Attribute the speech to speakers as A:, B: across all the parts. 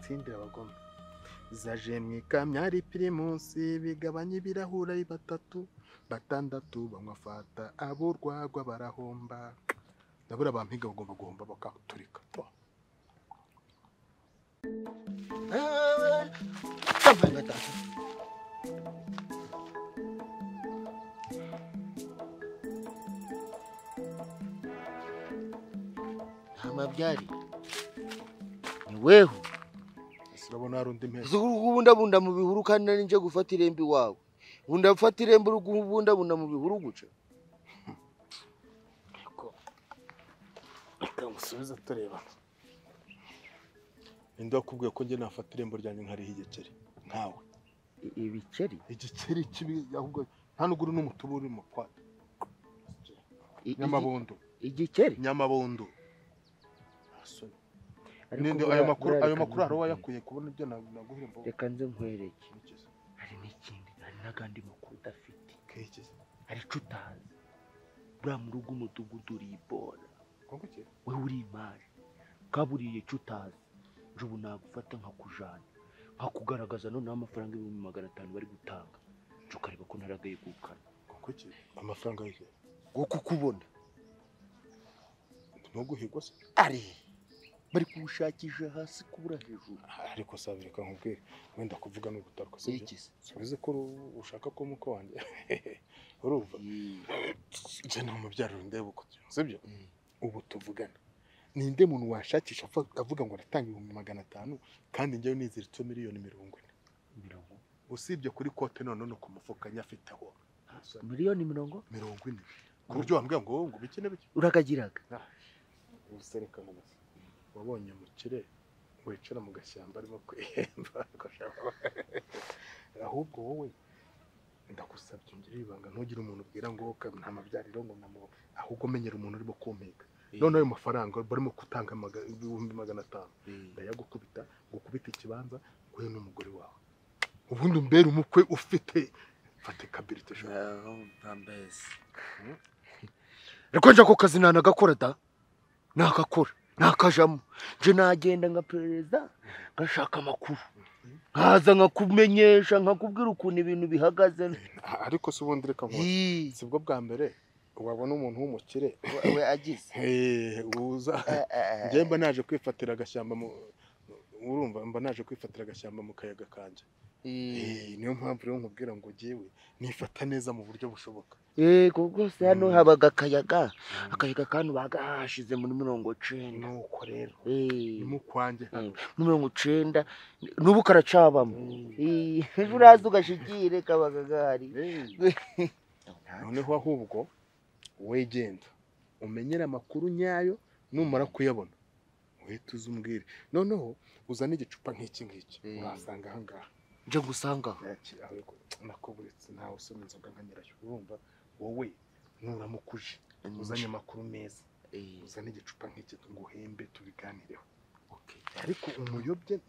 A: Utsindira abagome zaje mu ikamyo ari pirimusi bigabanya ibirahuri ari batatu batandatu banywa fata aburwagwa barahomba ndabura bampiga bagomba guhomba bakaturika.
B: Nta mabyari ni weho.
A: Urabona hari undi mpera
B: ubundabunda mu bihuru kandi nari nje gufata irembo iwawe, ubundi afata irembo ubundabunda mu bihuru guca.
A: Reka ngusubize tureba. Ninde wakubwiye ko njye nafata irembo ryanjye nkariha igikeri nkawe?
B: Ibikeri?
A: Igikeri kibi ahubwo nta n'uguru n'umutubu urimo kwa nyamabondo.
B: Igikeri?
A: Nyamabondo. Ninde ayo makuru haro wayakuye kubona ibyo naguhemba?
B: Reka nze nkwereke. Hari n'ikindi, hari n'agandi makuru udafite. Hari ico utazi. Buriya mu rugo umudugudu uri ibora. Wewe uri imari. Kaburiye ico utazi. Nje ubu nagufata nkakujana, nkakugaragaza noneho amafaranga 500,000 bari gutanga. Nje ukareba ko ntaragaye gukana.
A: Amafaranga y'iki?
B: Go kukubona.
A: Ntuguhigwa se?
B: Ari. Bari kubushakisha hasi kubura hejuru.
A: Ariko sabireka nkubwire wenda kuvuga no gutaruka sibyo. Subize ko ushaka ko muko wanjye. Urumva? Je nta mubyariro ndeba uko sibyo? Ubu tuvugana. Ninde muntu washakisha avuga ngo aratanga 500,000 kandi njyewe niziritse 40,000,000.
B: Mirongo
A: usibye kuri kote none no ku mufuka nyafiteho.
B: 40,000,000?
A: 40. Ku buryo wambwira ngo ngo bikene bike.
B: Urakagiraga.
A: Usereka nkubaze. Wabonye umukire wicara mu gashyamba arimo kwihemba ahubwo wowe ndagusabye ungire ibanga ntugire umuntu ubwira ngo nta mabyariro ngo namu ahubwo menyera umuntu urimo kumpeka. None ayo mafaranga barimo gutanga 500,000 ndayagukubita gukubita ikibanza nguhe n'umugore wawe ubundi umbere umukwe ufite fatikability.
B: Reko nja ko kazi nanagakora da nakakora nakajamo nje nagenda nka perezida ngashaka amakuru nkaza nkakumenyesha nkakubwira ukuntu ibintu bihagaze.
A: Ariko se ubundi reka nkubaze, sibwo bwa mbere wabona umuntu w'umukire
B: we agize
A: uza njye mba naje kwifatira agashyamba mu urumva mba naje kwifatira agashyamba mu kayaga kanje. Niyo mpamvu rero nkubwira ngo jyewe nifata neza mu buryo bushoboka.
B: Yego rwose hano habaga akayaga, akayaga kanu bagahashize muri 90.
A: Nuko rero ni mu kwanjye hano
B: muri 90 n'ubu karacabamo. Ejo uraza ugashikire kabaga gahari.
A: Noneho ahubwo wegenda umenyera amakuru nyayo, numara kuyabona uhita uzumbwire. Noneho uzane igicupa nk'iki ngiki urasanga aha ngaha.
B: Nje gusanga
A: nakuburitse ntawe usoma inzoga nka nyirayo. Urumva wowe nuramukuje uzanye amakuru meza, uzane igicupa nk'iki nguhembe tubiganireho. Ariko umuyobye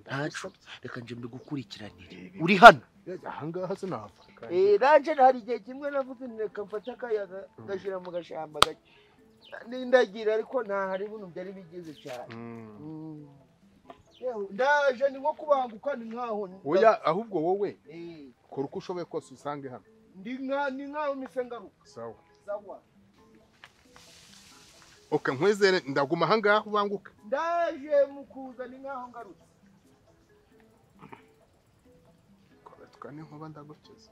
B: ntaco, reka nje mbigukurikiranire. Uri hano
A: aha ngaha sinahava.
B: Nanje hari igihe kimwe navuze reka mfate akayaga gashira mu gashamba gake nindagira, ariko nta hari ibintu byari bigize cyane. Ndaje ni nko kubanguka ni nkaho.
A: Oya ahubwo wowe kora uko ushoboye kose usange hano.
B: Ndi nka ni nkaho misengaruka.
A: Sawa
B: sawa.
A: Okay, nkwizere ndaguma aha ngaha ubanguka.
B: Ndaje mukuza ni nkaho ngarutse.
A: Koretwa n'inkuba ndagukiza.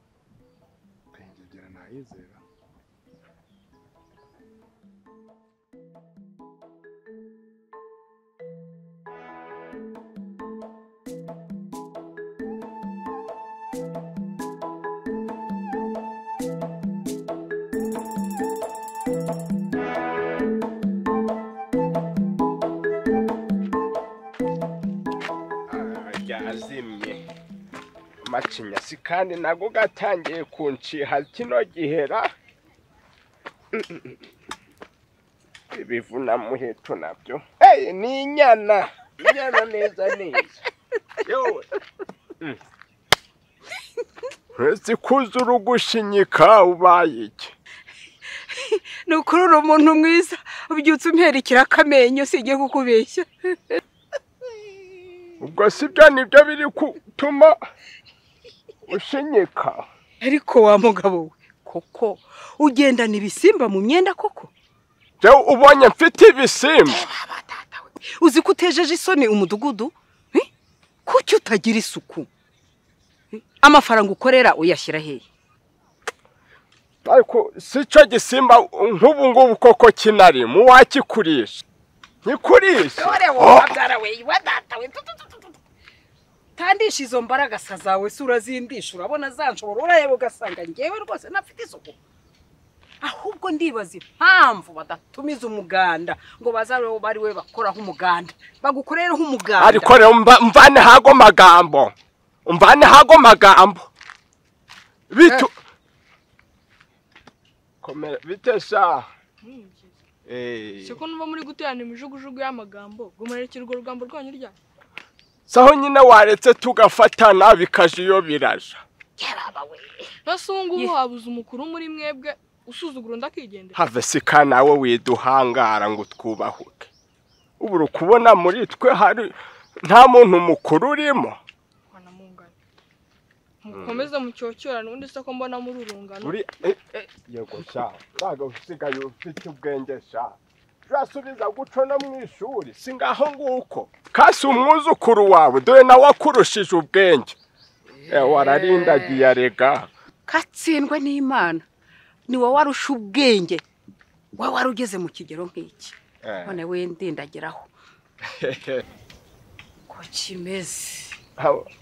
A: Pengegera nayizera.
C: Macinya si kandi nago gatangiye kunciha kino gihera. Ibivuna muheto nabyo. Hey, ni inyana. Inyana neza neza. Yewe. Uretse kuzura ugushinyika ubaye iki?
D: Nukuri uri umuntu mwiza ubyutse umperekera akamenyo singiye kukubeshya.
C: Ubwo sibyo nibyo biri gutuma ushinyika.
D: Ariko wa mugabo we koko ugendana ibisimba mu myenda koko?
C: Jewe ubonye mfite ibisimba.
D: Uzi ko utejeje isoni umudugudu? Kuki utagira isuku? Amafaranga ukorera uyashyira hehe?
C: Ariko sico gisimba nk'ubu ngubu koko kinari mu wakikurisha. Nikurisha.
D: Dore wowe we wa data we. Tandisha izo mbaraga zawe sura zindisha urabona zanshobora urareba ugasanga ngewe rwose nafite isuku. Ahubwo ndibaza impamvu badatumiza umuganda ngo bazabe bari we bakoraho umuganda bagukorereho umuganda.
C: Ariko rero mvane hago magambo. Mvane hago magambo. Bitu komera bitesha.
E: Siko numva muri guterana imijugujugu y'amagambo ngo murerekere urwo rugambo rwanyu rya.
C: Saho nyine waretse tugafatana bikaje iyo biraja.
E: Nasungu habuze umukuru muri mwebwe usuzugura ndakigendera.
C: Have sika nawe widuhangara ngo twubahuke. Ubu rukubona muri twe hari nta muntu mukuru urimo.
E: Mukomeze mucyocyorana ubundi se ko mbona muri urungano.
C: Uri yego sha ntago usigaye ufite ubwenge sha. Urasubiza guco no mu ishuri singaho nguko. Kasi umwuzukuru wawe dore nawe akurushije ubwenge. Wararindagiye arega.
D: Katsindwe n'Imana. Ni wowe warusha ubwenge. Wowe warugeze mu kigero nk'iki. None we ndindageraho. Ko kimeze.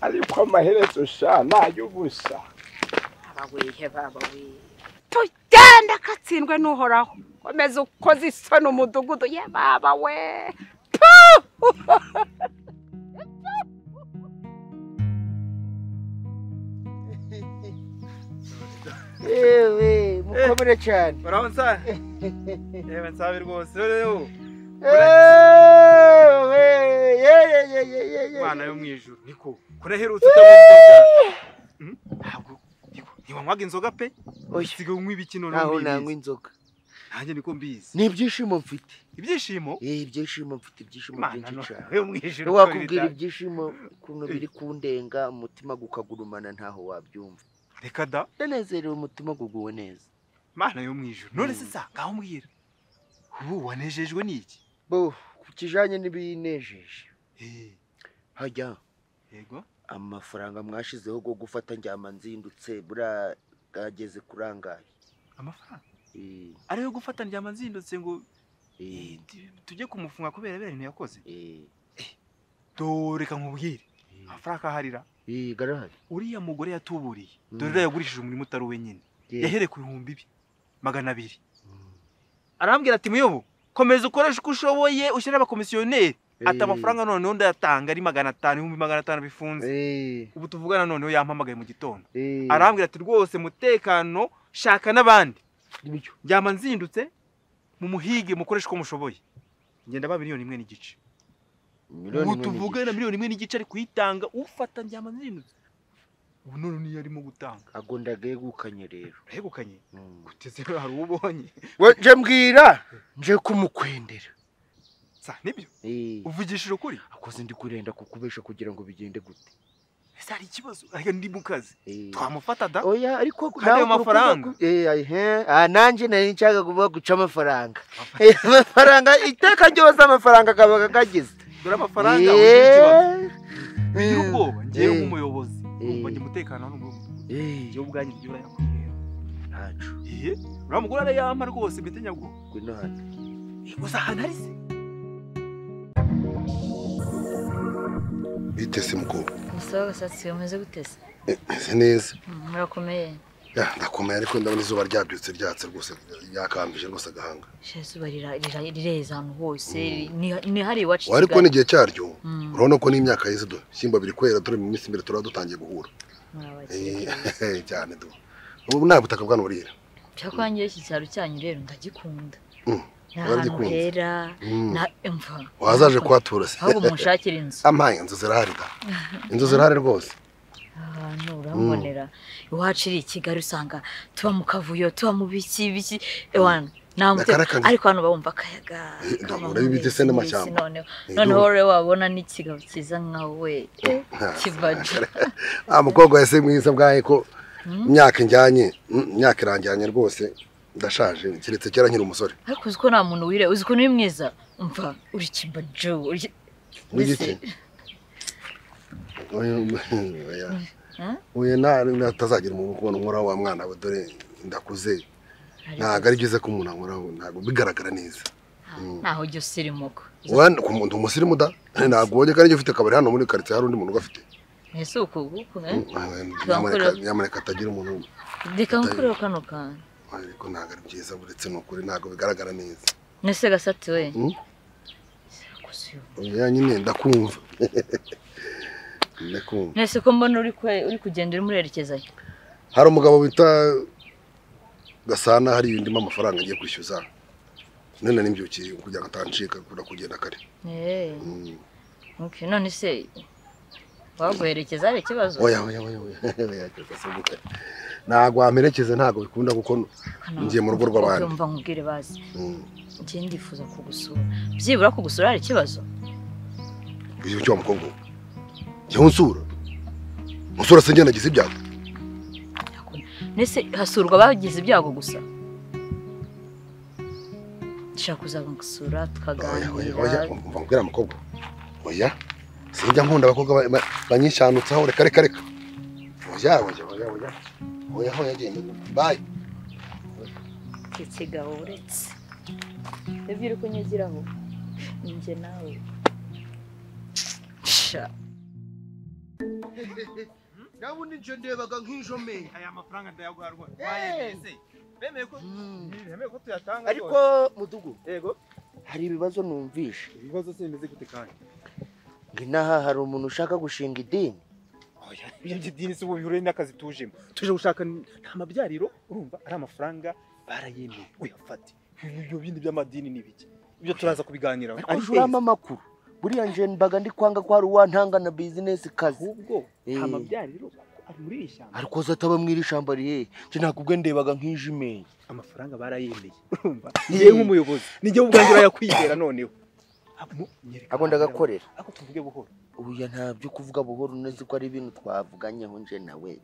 C: Ariko amaherezo sha nayubusa.
D: Abawehe babawe. Tugenda katsindwe n'uhoraho. Komeza ukoze isoni umudugudu ye baba we.
F: Ewe mukomere cyane.
G: Uraho nsa? Yewe nsabe rwose rero.
F: Ewe ye ye ye ye.
G: Mana yo mwijuru niko kuraherutse utabona. Ntabwo niko ntiwanywaga inzoga pe? Usigaye unywa ibiki none?
F: Naho nanywa inzoga.
G: Nanjye niko mbizi.
F: Ni ibyishimo mfite.
G: Ibyishimo?
F: Ibyishimo mfite, ibyishimo byinshi cyane.
G: Yo mwijuru.
F: Wakubwira ibyishimo kuntu biri kundenga umutima gukagurumana ntaho wabyumva.
G: Reka da.
F: Ndanezerewe umutima guguwe neza.
G: Mana yo mwijuru. None se sa ngaho mbwira. Ubu wanejejwe n'iki?
F: Bo kukijanye n'ibinejeje. Hajya.
G: Yego.
F: Amafaranga mwashizeho go gufata njyama nzindutse bura gageze kurangaye.
G: Amafaranga? Ariyo gufata njyama nzindutse ngo tujye kumufunga kubera ibintu yakoze. Dore reka nkubwire. Amafaranga aharira.
F: Garahari.
G: Uriya mugore yatuburiye. Dore yagurishije umurimo utari wenyine. Yahereye ku 200,000. Arambwira ati muyobo komeza ukoresha uko ushoboye ushyira abakomisiyoneri. Ati amafaranga noneho ndayatanga ari 500, 500,000 bifunze. Ubu tuvugana noneho yampamagaye mu gitondo. Arambwira ati rwose mutekano shaka n'abandi. Njyama nzindutse mu muhige mukoresha uko mushoboye. Ngenda ba 1.5 miliyoni. Ubu tuvugana 1.5 miliyoni ari kuyitanga ufata njyama nzindutse. Ubu none niyo arimo gutanga.
F: Agonda gegukanye rero.
G: Regukanye? Guteze hari ubonye.
F: We nje mbwira nje kumukwendera.
G: Sa nibyo? Uvugishije ukuri?
F: Akoze ndi kurenda kukubesha kugira ngo bigende gute?
G: Ese hari ikibazo? Ariko ndi mu kazi. Twamufata da?
F: Oya ariko
G: nawe amafaranga.
F: Nanje nari nshaka kuvuga guca amafaranga. Amafaranga iteka ryose amafaranga kabaga kagize.
G: Dore amafaranga ugira ikibazo. Bigira ubwoba ngiye nk'umuyobozi. Umva ngi mutekano hano muri umudugudu. Ngiye ubwanyu ngiye urayakwihera.
F: Ntacu.
G: Uramugura arayampa rwose mbite nyabwo.
F: Ngwino hano.
G: Gusa ahantu ari se.
A: Bitese mukobwa.
H: Musawa gasatsi umeze gutese?
A: Meze neza.
H: Murakomeye.
A: Ya ndakomeye ariko ndabona izuba ryabyutse ryatse rwose ryakambije rwose agahanga.
H: Izuba rireza ahantu hose ni hari iwacu.
A: Ariko n'igihe cyaryo urabona ko n'imyaka yeze do shyimba biri kwera turi mu minsi imbere turadutangiye guhura.
H: Murabakire
A: cyane do. Ubu nta butaka bwa burira.
H: Cyakwangiye iki cyaro cyanyu rero ndagikunda. Uragikunda. Na imva.
A: Wazaje kwatura se.
H: Ahubwo munshakira inzu.
A: Amaye inzu zirahari da. Inzu zirahari rwose.
H: Abantu urambonera. Iwacu iri Kigali usanga tuba mu kavuyo, tuba mu biki biki. Ewana namute ariko hano bawumva akayaga.
A: Ndabona ibiti se n'amashyamba.
H: Noneho rero wabona n'ikigabo cyiza nkawe kibaje.
A: Ah mukobwa yase mwiza bwaye ko imyaka njyanye, imyaka iranjyanye rwose ndashaje kiretse kera nkiri umusore.
H: Ariko uziko nta muntu wire, uziko ni mwiza. Umva uri kibajo, uri
A: iki? Oya natazagira umuntu kubona nkora wa mwana we dore ndakuze. Ntago ari byiza ko umuntu ankoraho, ntago bigaragara neza.
H: Ntaho ujya usirimuka.
A: Wana ku muntu umusirimu da ntago ubonye ko ari ufite kabari hano muri quartier hari undi muntu ugafite.
H: Ese uko guko
A: nyamuneka atagira umuntu.
H: Reka nkureho kano kantu.
A: Ariko ntago ari byiza buretse n'ukuri ntago bigaragara neza.
H: Nese gasati we.
A: Oya nyine ndakumva. Ndakumva.
H: Nese ko mbona uri kugenda uri murerekeza he?
A: Hari umugabo wita Gasana hari ndimo amafaranga ngiye kwishyuza. None nimbyukiye kugira ngo atancika kura kugenda kare.
H: Okay, none se waguherekeza ari ikibazo?
A: Oya oya oya oya. Ntago wamperekeza ntago bikunda kuko ngiye mu rugo rw'abandi.
H: Umva nkubwire bazi. Ngiye ndifuza kugusura. Byibura kugusura ari ikibazo?
A: Iyo cyo mukobwa. Jye unsura. Unsura se njye nagize ibyago.
H: Nese hasurwa bagize ibyago gusa. Nshaka kuza gusura tukaganira.
A: Oya umva nkubwira mukobwa. Oya sinjya nkunda abakobwa banyishanutsaho reka reka reka. Oya oya oya oya. Oya oya genda. Bye.
H: Ikigabo uretse. Ibyo uri kunyigiraho njye nawe. Sha.
F: Nabundi nje ndebaga nk'injome.
G: Aya mafaranga ndayaguha rwose. Wayemeze. Bemeye ko bemeye ko tuyatanga.
F: Ariko mudugu.
G: Yego.
F: Hari ibibazo numvishe.
G: Ibibazo se bimeze gute kandi?
F: Nginaha hari umuntu ushaka gushinga idini.
G: Oya, ibyo by'idini se ubu bihure n'akazi tujemo. Tuje gushaka nta mabyariro urumva ari amafaranga barayemeye. Uyafate. Ibyo bindi by'amadini ni biki? Ibyo turaza kubiganiraho.
F: Ariko urama amakuru. Buriya nje mbaga ndi kwanga ko hari uwantanga na business kazi.
G: Ubwo nta mabyariro ari muri iri shyamba.
F: Ariko zataba mu iri shyamba rihe? Nje nakubwe ndebaga nk'ijimeye.
G: Amafaranga barayemeye. Urumva? Niye nk'umuyobozi. Nijye ubwanjye urayakwizera noneho.
F: Ako ndagakorera.
G: Ako tuvuge buhoro.
F: Uya nta byo kuvuga buhoro nzi ko ari ibintu twavuganyeho nje nawe.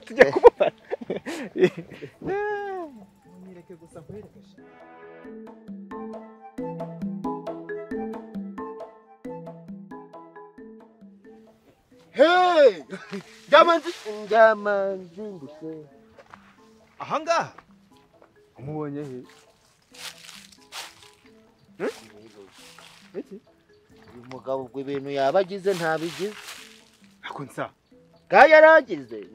G: Tujya kumufata. Nyereke gusa nkwereke.
F: Hey! Ndamanzi nduse.
G: Ahangaha umubonye he? Iki?
F: Uyu mugabo ubwo ibintu yabagize ntabigize.
G: Ako nsa.
F: Gayaragize.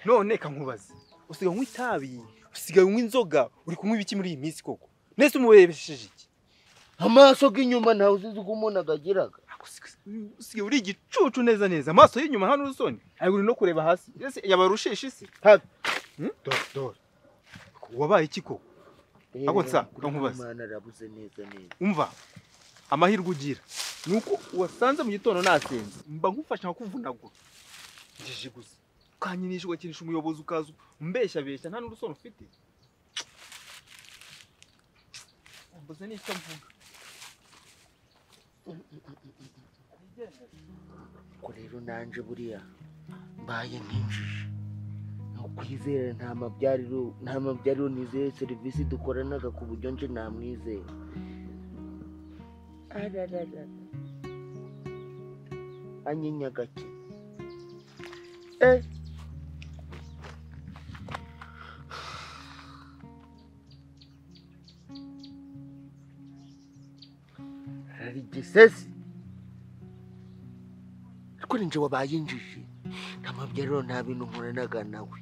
G: None kankubaze. Usigaye unywa itabi, usigaye unywa inzoga, uri kunywa ibiki muri iyi minsi koko? Nese umurebesheje iki?
F: Amaso g'inyuma ntawe uzizi uko umuntu agagiraga.
G: Usigaye uri igicucu neza neza. Amaso y'inyuma hano urusoni. Ari uri no kureba hasi. Ese yabarushisha isi.
F: Habi.
G: Dore dore. Wabaye iki koko? Ako nsa kankubaze.
F: Imana arabuze neza neza.
G: Umva. Amahirwe ugira nuko wasanze mu gitondo nasenze mba nkufasha nkakuvunagura njije gusa ukanyinisha ugakinisha umuyobozi ukaza umbeshya beshya nta n'urusoni ufite mbuze n'icyo mvuga.
F: Ko rero nanje buriya mbaye nk'injiji ntukwizera nta mabyariro nizeye serivisi dukoranaga ku buryo nje namwizera. Ararara. Anyinya gake. Ari gisesi. Ariko ninje wabaye injiji. Nta mabyariro nta bintu nkoranaga nawe.